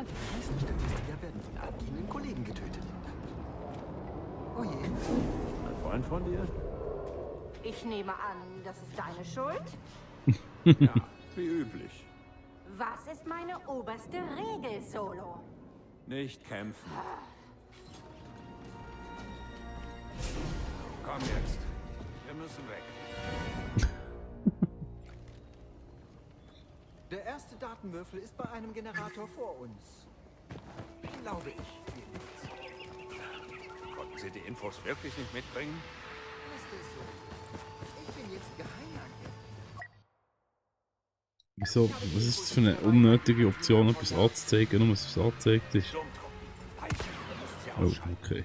Die meisten Statistiker werden von abgehenden Kollegen getötet. Oh je. Ein Freund von dir? Ich nehme an, das ist deine Schuld? Ja, wie üblich. Was ist meine oberste Regel, Solo? Nicht kämpfen. Komm jetzt. Wir müssen weg. Der erste Datenwürfel ist bei einem Generator vor uns. Glaube ich. Konnten Sie die Infos wirklich nicht mitbringen? Ist es so? Ich bin jetzt Geheimagent. Wieso? Was ist das für eine unnötige Option, etwas anzuzeigen, nur dass es angezeigt ist? Oh, okay.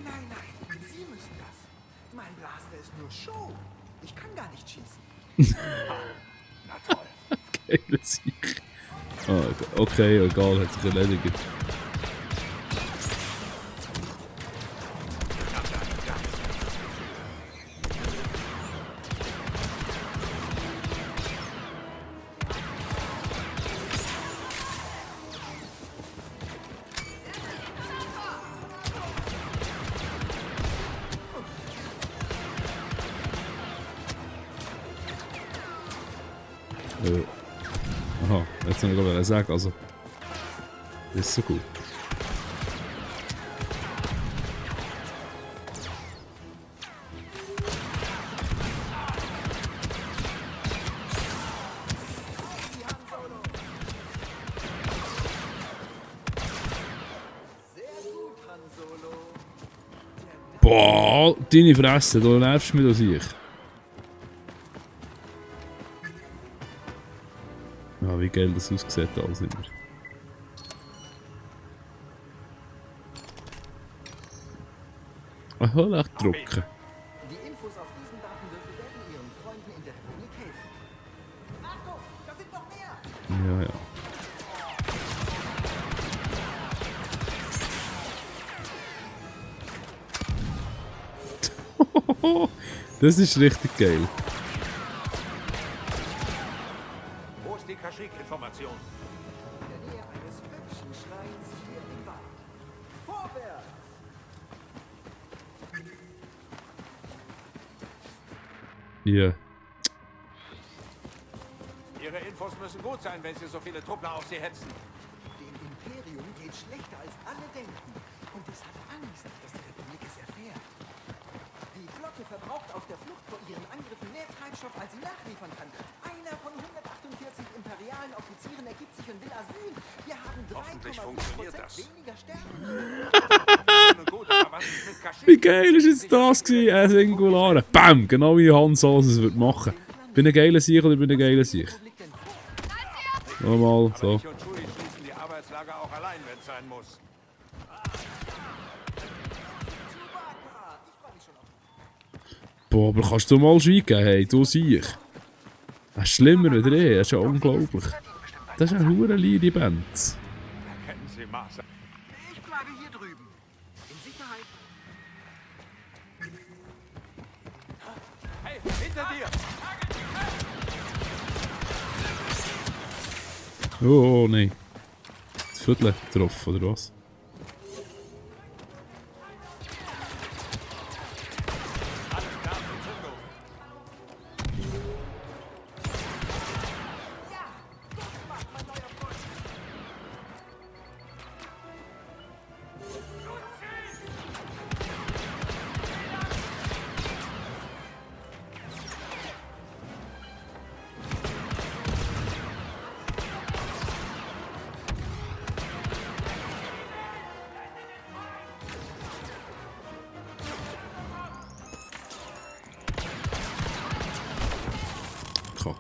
Nein, nein, Sie müssen das. Mein Blaster ist nur Show. Ich kann gar nicht schießen. Na toll. Geile Sieg. Ah, okay, egal, hat sich erledigt. Aha, jetzt habe ich gerade sagen, also. Das ist so gut. Boah, deine Fresse, du nervst mich aus ich. Ja, wie geil das aussieht, alles immer. Aha, leicht drücken. Die Infos auf diesen Datenwürfel werden Ihren Freunden in der Republik helfen. Achtung, da sind noch mehr! Ja, ja. Das ist richtig geil. Wo ist die Kashyyyk-Information? In der Nähe eines hübschen Schreins hier im Wald. Vorwärts! Hier. Ihre Infos müssen gut sein, wenn Sie so viele Truppler auf Sie hetzen. Dem Imperium geht schlechter als alle denken. Und es hat Angst, dass die Republik es erfährt. Die Flotte verbraucht auf der Flucht vor ihren Angriffen mehr Treibstoff, als sie nachliefern kann. Einer von 148 imperialen Offizieren ergibt sich und will Asyl. Wir haben Hoffentlich 3,5% funktioniert das. weniger Sterben. Gut, aber was ist mit Kashyyyk? Wie geil ist jetzt das gewesen? Ein Singulare. Bam! Genau wie Han Solo es würde machen. Bin ein geiler Sieg oder bin ein geiler Sieg? Nochmal, so. Ich und Chewie schließen die Arbeitslager auch allein, wenn es sein muss. Boah, aber kannst du mal schweigen? Hey, du Sieg. Das ist schlimmer als ich. Das ist ja unglaublich. Das ist eine hure liebe Band. Kennen Sie Maße? Ich bleibe hier drüben. In Sicherheit. Hey, hinter dir! Oh, nein. Das Viertel getroffen, oder was? Alles klar für Zündung. Kack.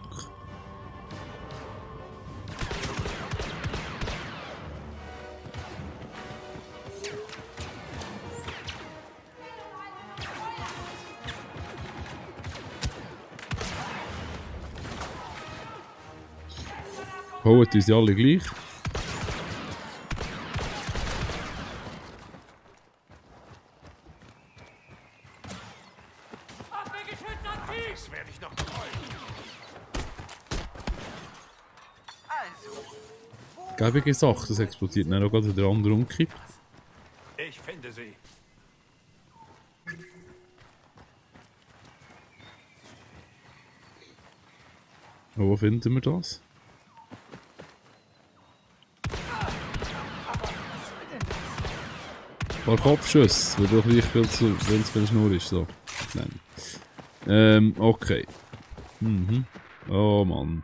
Hauen uns ja alle gleich. Das werde ich noch bereuen. Also, wo gäbige Sache, das explodiert dann auch gerade der andere umkippt. Ich finde sie. Wo finden wir das? Ein paar Kopfschüsse, weil doch gleich viel zu viel Schnur ist. So. Nein. Okay. Mhm. Oh Mann.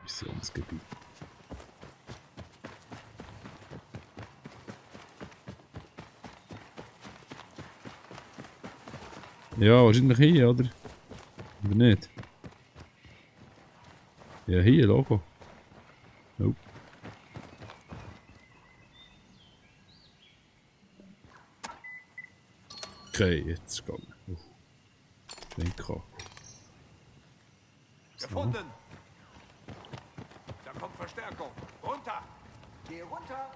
Missionsgebiet. Ja, wahrscheinlich hier, oder? Oder nicht? Ja, hier, Logo. Nope. Okay, jetzt ist es gegangen. Winkel. Gefunden. Da kommt Verstärkung. Runter. Geh runter.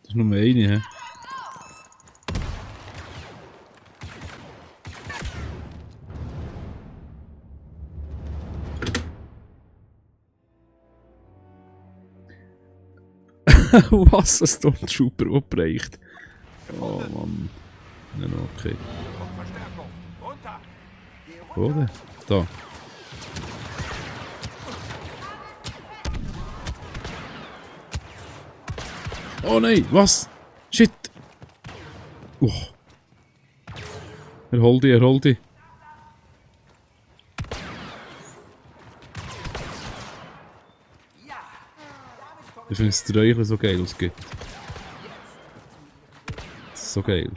Das ist nur eine, hä? Was? Ein Stormtrooper, der bricht. Oh Mann. Ja, okay. Kommt Verstärkung. Runter. Wo denn? Da. Oh nein, was? Shit! Oh. Erhol dich, erhol dich. Ich finde es Räuchern so geil ausgeht. Das ist so geil.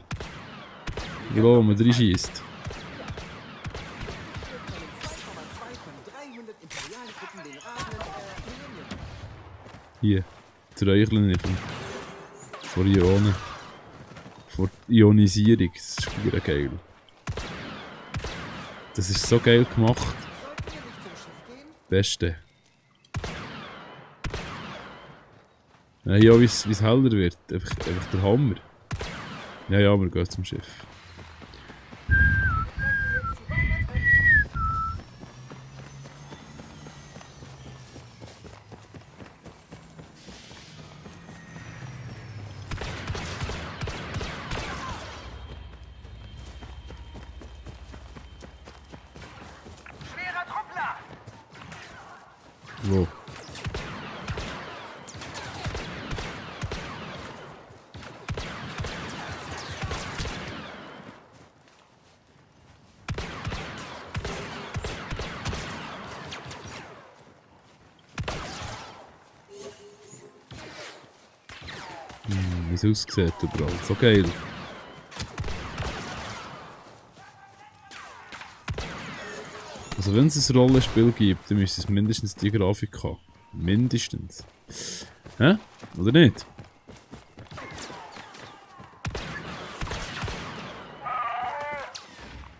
Wie low man reinschießt. 2,2 von 300 Imperialtruppen den rasenden Millennium. Hier. Das Räuchern von Ionen. Von Ionisierung. Das ist verdammt geil. Das ist so geil gemacht. Sollten wir nicht zum Schiff gehen? Beste. Ja, hier wie es heller wird. Einfach der Hammer. Ja, ja, wir gehen zum Schiff. Schwerer Truppler! Wo? Wie es aussieht überall. So geil. Also wenn es ein Rollenspiel gibt, dann müsste es mindestens die Grafik haben. Mindestens. Hä? Oder nicht?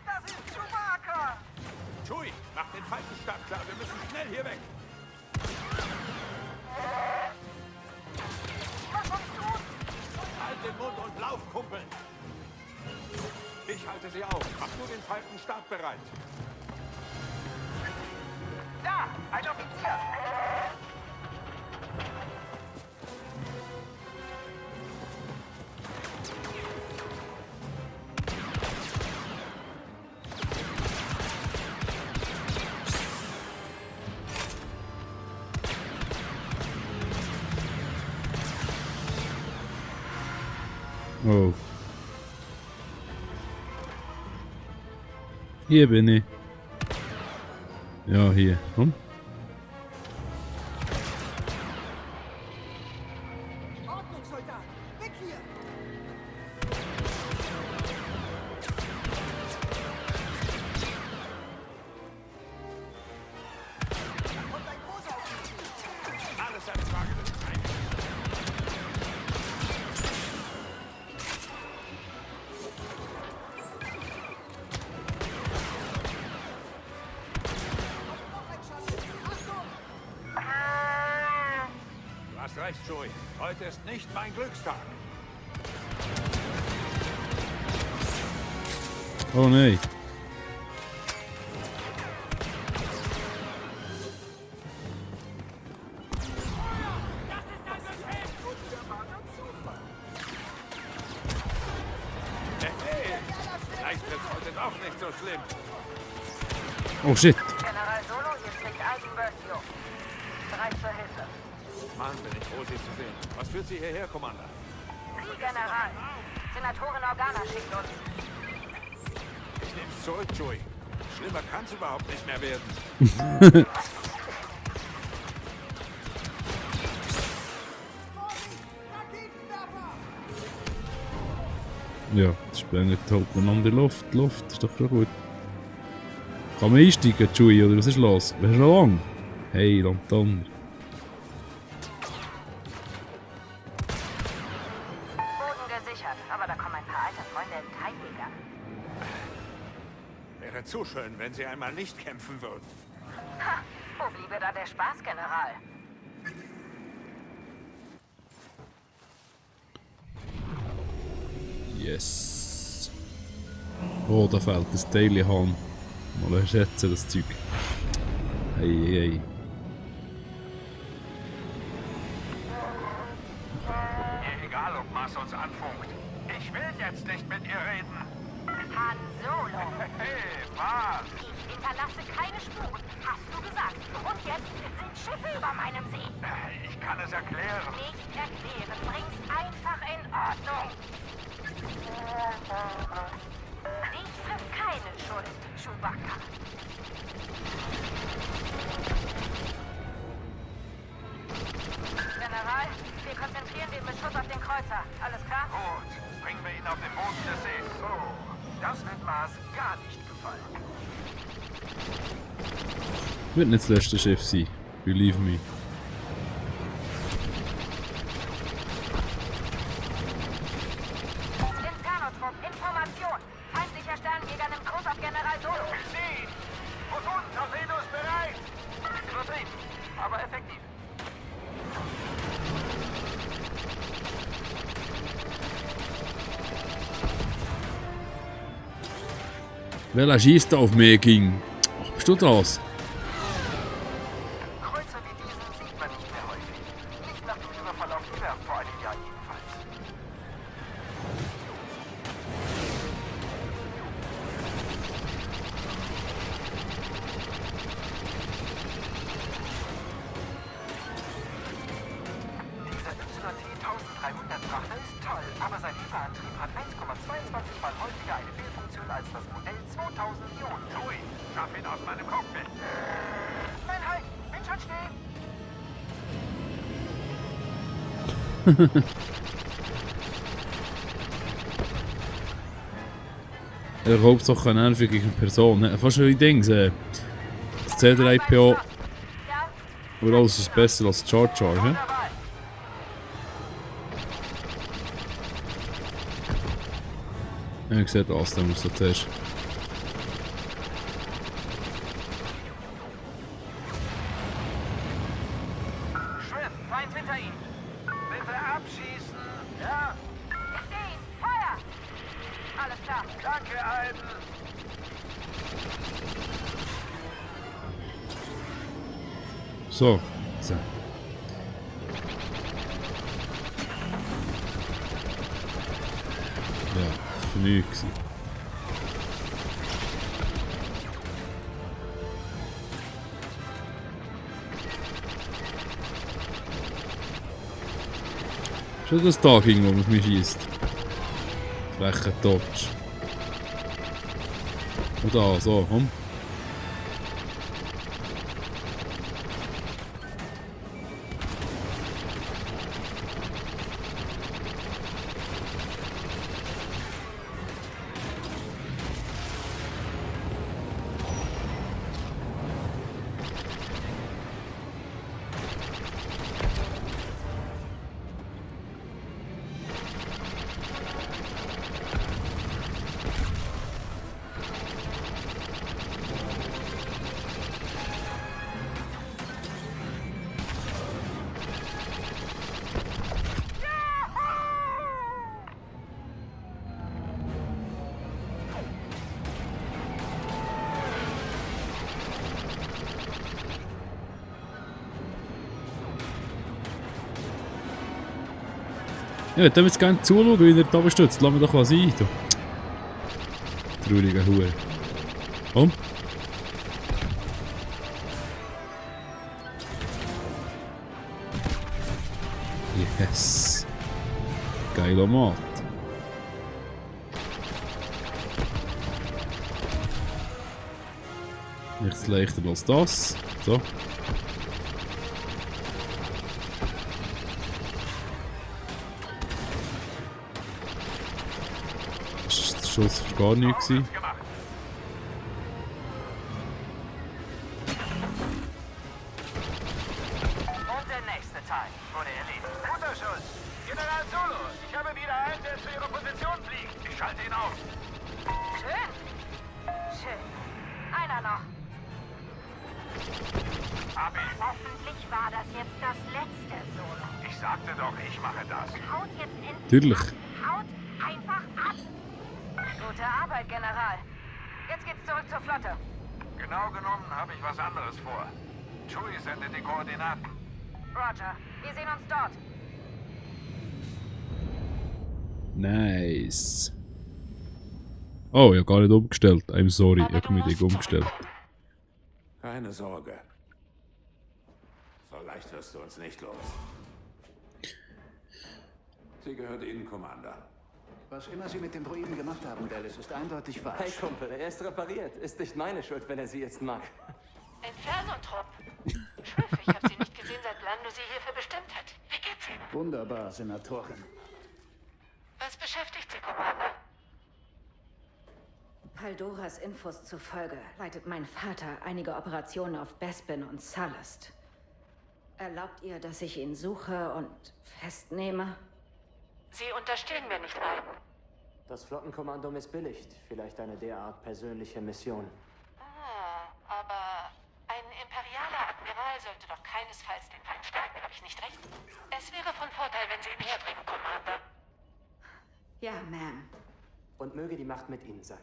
Das ist Chewbacca! Chewie, mach den Falkenstab klar. Wir müssen schnell hier weg. Was sollst du tun? Halt den Mund und lauf, Kumpel. Ich halte sie auf. Mach nur den Falkenstab bereit. Da, ein Offizier! Oh. Hier bin ich. Ja, hier. Komm. Ordnungssoldat, weg hier! Da kommt ein großer auf dich zu. Alles eine Frage des Timings. hast recht, Joey. Heute ist nicht mein Glückstag. Oh nein. Hey, vielleicht wird's heute doch nicht so schlimm. Oh shit. General Solo, hier spricht Aiden Versio. Bereit zur Hilfe. Mann, bin ich froh, Sie zu sehen. Was führt Sie hierher, Commander? Sie, General. Senatorin Organa schickt uns. Ich nehm's zurück, Joey. Schlimmer kann's überhaupt nicht mehr werden. Ja, das sprengt halt miteinander in die Luft. Die Luft ist doch schon gut. Kann man einsteigen, Chewie, oder was ist los? Wer ist noch lang? Hey, Lantaner. Boden gesichert, aber da kommen ein paar alte Freunde im Titanjäger. Wäre zu schön, wenn Sie einmal nicht kämpfen würden. Ha, wo bliebe da der Spaß, General? Yes. Oh, da fehlt das Daily Hahn. Mal erschätzen, das Zeug. Hey, hey. Egal, ob Mars uns anfunkt. Ich will jetzt nicht mit ihr reden. Han Solo. Hey, Mars! Ich hinterlasse keine Spuren, hast du gesagt. Und jetzt sind Schiffe über meinem See. Ich kann es erklären. Nicht erklären, bring's einfach in Ordnung. Ich trifft keine Schuld, Chewbacca. General, wir konzentrieren den Beschuss auf den Kreuzer. Alles klar? Gut, bringen wir ihn auf den Boden des Sees. So, das wird Mars gar nicht gefallen. Wird nicht das letzte Schiff sein. Believe me. Inferno-Trupp, Information. Feindlicher Sternjäger nimmt Kurs auf General Solo. Sie! Photon-Torpedos bereit! Übertrieben, aber effektiv. Welcher schießt da auf mich ging? Ach, bist du das? Kreuzer wie diesen sieht man nicht mehr häufig. Nicht nach dem Überfall auf die Werft vor einem Jahr jedenfalls. Dieser YT-1300 Frachter ist toll, aber sein Lieferantrieb hat 1,22 Mal häufiger eine Fehlfunktion als das Modell 2000 Ion. Joey, schaff ihn aus meinem Cockpit. Nein, halt! Bin schon still! Hauptsache eine nervige Person. Ne? Fast wie Dings. Das C3PO. Ja, Aber alles ist besser als Jar Jar, ne? dabei. Ja, ich sehe das, dann muss das zuerst. Schwimm, Feind hinter ihm. Bitte abschießen. Ja. Ich sehe ihn. Feuer! Alles klar. Danke, Alten. So. So. Ja, das war nichts. Schon das Tag irgendwo, wo mich schießt. Frecher Dodge. Und da, so, komm. Ich würde jetzt gerne zuschauen, wie er da oben stützt. Lass mich doch was ein. Du. Trauriger Hure. Komm. Yes. Geiler Mat. Nichts leichter als das. So. Das Schuss war gar nichts. Und der nächste Teil wurde erledigt. Guter Schuss. General Solo, ich habe wieder einen, der zu Ihrer Position fliegt. Ich schalte ihn auf. Schön. Schön. Einer noch. Hab ihn. Hoffentlich war das jetzt das letzte Solo. Ich sagte doch, ich mache das. Haut jetzt endlich Natürlich. ab. Haut einfach ab. Gute Arbeit, General. Jetzt geht's zurück zur Flotte. Genau genommen habe ich was anderes vor. Chewie sendet die Koordinaten. Roger. Wir sehen uns dort. Nice. Oh, ich habe gar nicht umgestellt. I'm sorry, ich habe mich nicht umgestellt. Keine Sorge. So leicht wirst du uns nicht los. Sie gehört Ihnen, Commander. Was immer Sie mit dem Druiden gemacht haben, Dallas, ist eindeutig falsch. Hey Kumpel, er ist repariert. Ist nicht meine Schuld, wenn er sie jetzt mag. Inferno-Trupp. Schiff, ich habe sie nicht gesehen, seit Lando sie hierfür bestimmt hat. Wie geht's Ihnen? Wunderbar, Senatorin. Was beschäftigt Sie, Commander? Paldoras Infos zufolge leitet mein Vater einige Operationen auf Bespin und Sullust. Erlaubt ihr, dass ich ihn suche und festnehme? Sie unterstehen mir nicht ein. Das Flottenkommando missbilligt. Vielleicht eine derart persönliche Mission. Aber ein imperialer Admiral sollte doch keinesfalls den Feind stärken, habe ich nicht recht? Es wäre von Vorteil, wenn Sie ihn herbringen, Commander. Ja, Ma'am. Und möge die Macht mit Ihnen sein.